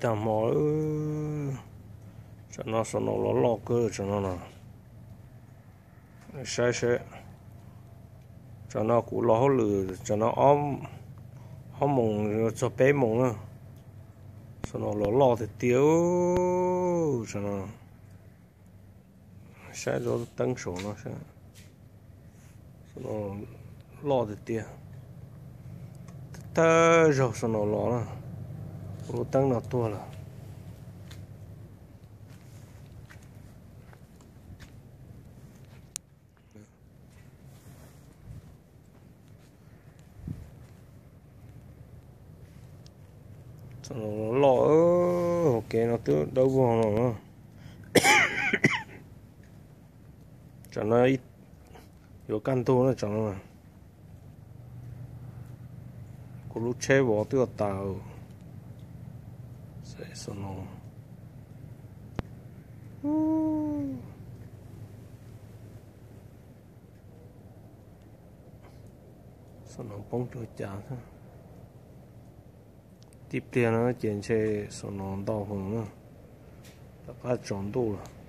tag hmo. Tsam no xob no los loj kawg tsam no no. Saib seb, tsam no kuv los hauj lwm tsam no ob moos txog peb moos na. Xob no los loj tiag tiag. Tsam no saib lub teeb saum no, xob no loj tiag tiag. Tag zaug xob no los na, lub teeb no tuag lawm. Loj, hauv kev no twb dawb vog no. Tsam no yuav kaj ntug na tsam no. Kuv lub tsheb vov twb tas. Xob no, xob no poob rau cas. Tib pliag no ces ntshe xob no ntau heev na, rov qab tsaus ntuj lawm.